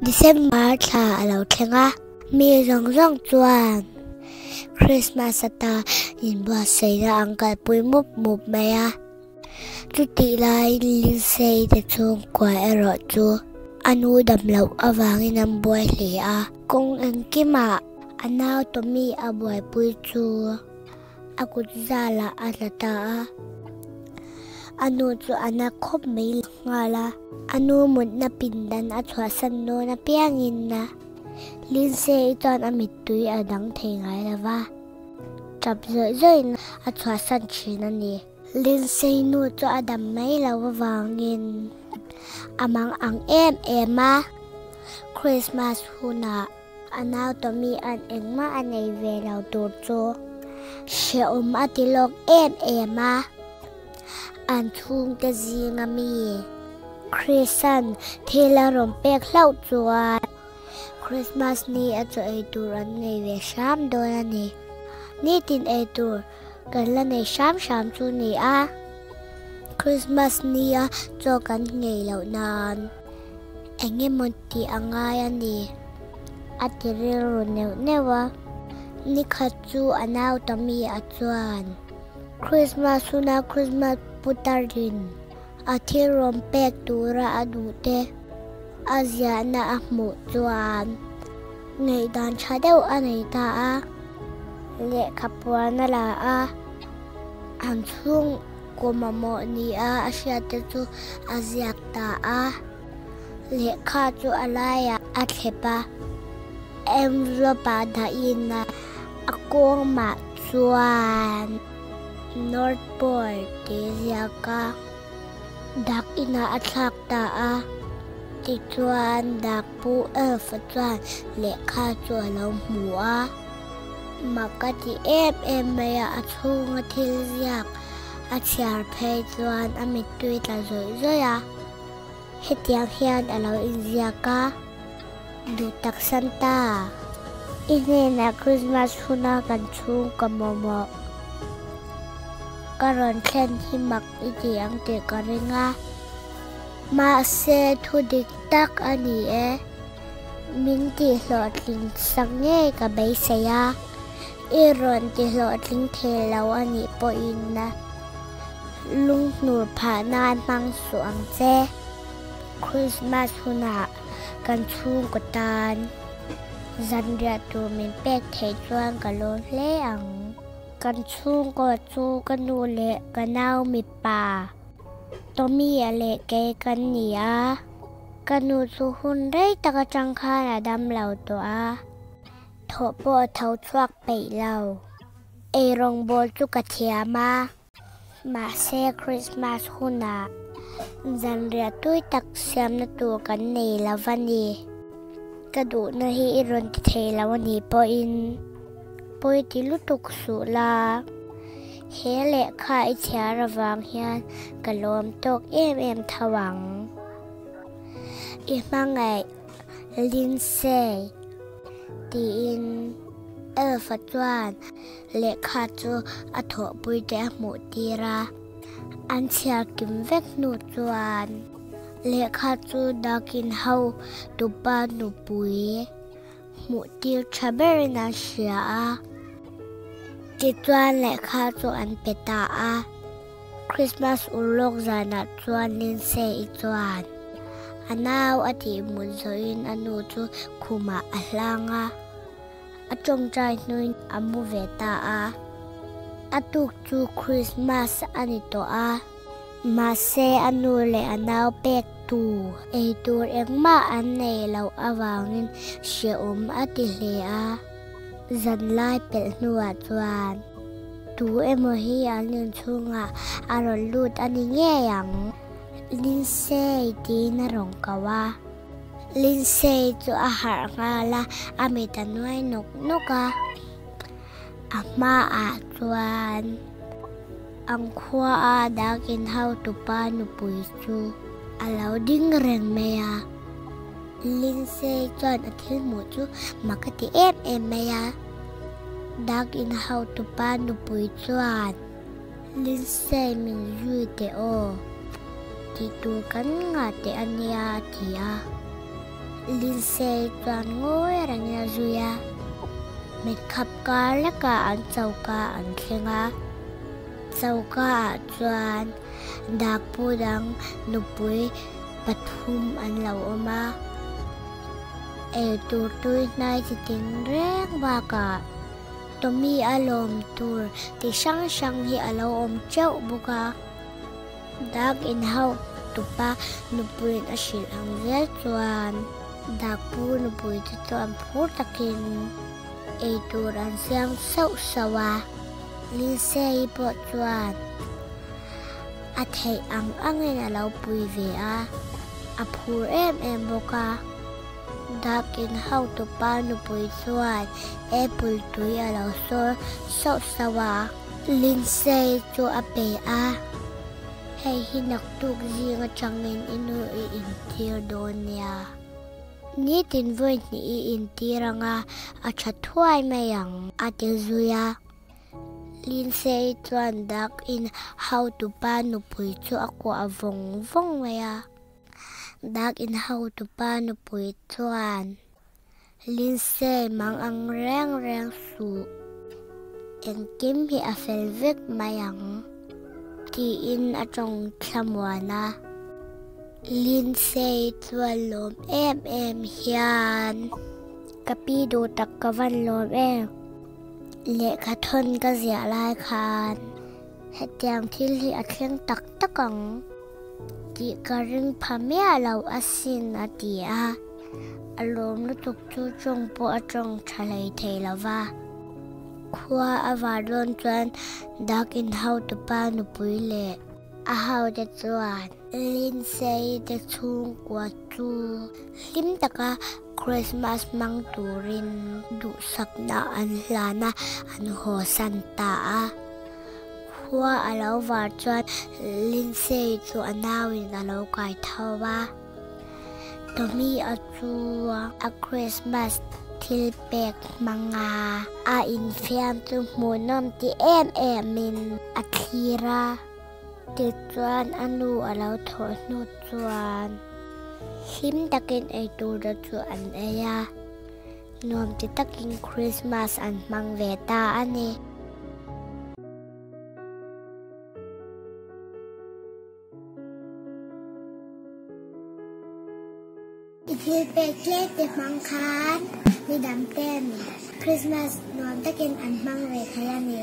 December thla a lo thleng a, mi zawng zawng chuan Christmas ata inbuatsaihna an kalpui mup mup mai a. Chutih laiin Lindsay te chhungkua erawh chu a nu dam loh avangin an buai hle a. Kawng engkimah a nau Tommy a buaipui chu a kut zalah a tla ta a. A nu chu a na khawp mai nghal a. A nu mutna pindan a chhuahsan dawn apiangin na Lindsay-i chuan a mittui a dang thei ngai lo va, tap zawih zawihin a chhuahsan thin a ni. Lindsay nu chu a dam mai lo avangin a mang ang em em a, Christmas hunah a nau Tommy an engmah a nei ve lo tur chu hrehawm a ti lawk em em a. An chhungte zinga mi Chris-a'n thil a rawn pek hlauh chuan Christmas ni a chaw ei tur an nei ve hram dawn a ni. Nitin ei tur kan la nei hram hram chu ni a, Christmas ni a chaw kan nghei loh nan eng emaw tih a ngai a ni, a ti rilru neuh neuh a. Nikhat chu a nau Tommy a chuan. Krismas huna Krismas putarin a thil rawn pek tura a duh te a ziahna a hmuh chuan ngaihdan tha deuh a nei ta a, lehkha puan a la a, an chhungkaw mamawh nia a hriat te chu a ziak ta a, lehkha chu a laiah a thlep a, envelope ah dahin a kawngmah Chuan North Pole tih ziak a dak inah a thlak ta a, tichuan dak pu Elf chuan lehkha chu a lo hmu a, mak a ti em em mai a, a chhunga thil ziak a chhiar phei chuan a mittui tla zawih zawih a, hetiang hian a lo inziak a. Duh tak Santa, i hnenah Christmas huna kan chhung ka mamawh. Ka rawn thlen hi mak i ti ang tih ka ring a. Mahse, thu dik tak a ni e. Min tihhlawhtling sak ngei ka beisei a. I rawn tihhlawhtling thei lo a nih pawhin lunghnur phah nan hmang suh ang che. Christmas hunah kan chhungkaw tan zanriah tur min pek theih chuan ka lawm hle ang. Kan chhungkaw chu ka nu leh ka nau mipa Tommy-a leh kei kan ni a, ka nu chu hun rei tak atang khan a dam lo tawh a, thawh pawh a tho chhuak peih lo. Eirawngbawl chu ka thiam a. Mahse Christmas hunah zanriah tui tak siamna tur kan nei lo va ni. Ka duhna hi i rawn ti thei lo a nih pawhin pawi ti lutuk suh la. He lehkha i chhiar avang hian ka lawm tawk em em tho ang. I hmangaih Lindsay tiin Elf-a chuan Lehkha chu a thawhpui te a hmuh tir a, an chhiar kim vek hnu chuan lehkha chu dakin ho tupa nupui hmuh tir tha berin an hria a, tichuan lehkha chu an pe ta a. Christmas urlawk zanah chuan Lindsay-i chuan a nau a tih mut zawhin a nu chu khumah a hlang a. A tawngtai hnuin a mu ve ta a. A tuk chu Christmas a ni tawh a, mahse a nu leh a nau pek tu ei tur engmah an nei loh avangin hrehawm a ti hle a. Zanlai pelh hnuah chuan tu emaw hi an inchhungah a rawn lut a ni ngei ang, Lindsay tiin a rawn ko a. Lindsay chu a harh nghal a, a mit a nuai nawk nawk a. A hmaah chuan an khuaa dakin hautupa nupui chu a lo ding reng mai a. Lindsay chuan a thil hmuh chu mak a ti em em mai a. Dakin hautupa nupui chuan. Lindsay min zui teh aw, tih tur kan ngah teh a nia a ti a. Lindsay chuan ngawi rengin a zui a, mitkhap kar lekah an choka an thleng a. Choka ah chuan dakpu dang nupui pathum an lo awm a, eitur tui hnai chi ting reng bakah Tommy a lawm tur ti hrang hrang hi a lo awm teuh bawk a. Dak inhauh tupa nupuiin a hrilh ang zel chuan Dakpu nupui te chuan phur takin eitur an siam sauh sauh a. Lindsay-i pawh chuan a theih ang angin a lo pui ve a, a phur em em bawk a. Dakin hotupa nupui chuan apple tui a lo sawr sauh sauh a. Lindsay chu a pe a, Hei hi naktuk zing atangin i nu i intir dawn nia. Nitin vawi hnih i intir anga a tha thuai mai ang, a ti zui a. Lindsay chuan dakin hotupa nupui chu a kuah vawng vawng mai a. Dakin hotupa nupui chuan, Lindsay mang ang reng reng suh, engkim hi a fel vek mai ang, tiin a tawng thlamuan a. Lindsay chuan lawm em em hian, Ka pi duh tak ka van lawm em? Lehkha thawn ka ziah lai khan hetiang thil hi a thleng tak tak ang tih ka ring pha miah lo asin a ti a. A lawm lutuk chu tawng pawh a tawng tha hlei thei lo va. Khua a var dawn chuan Dakin hotupa nupui leh a hote chuan Lindsay te chhungkua chu hlim taka Krismas hmang turin duhsakna an hlan a, an hawsan ta a. Khua a lo var chuan Lindsay chu a nauin a lo kai tho a. Tommy a chu a Krismas thil pek hmang a, a infiam chu hmuhnawm ti em emin a thlir a. Tichuan a nu a lo thawh hnu chuan hlim takin eitur te chu an ei a, nuam ti takin Christmas an hmang ve ta a ni. I thil pek tlem te hmang khan ni dang ten Christmas nuam takin an hmang ve thei a ni.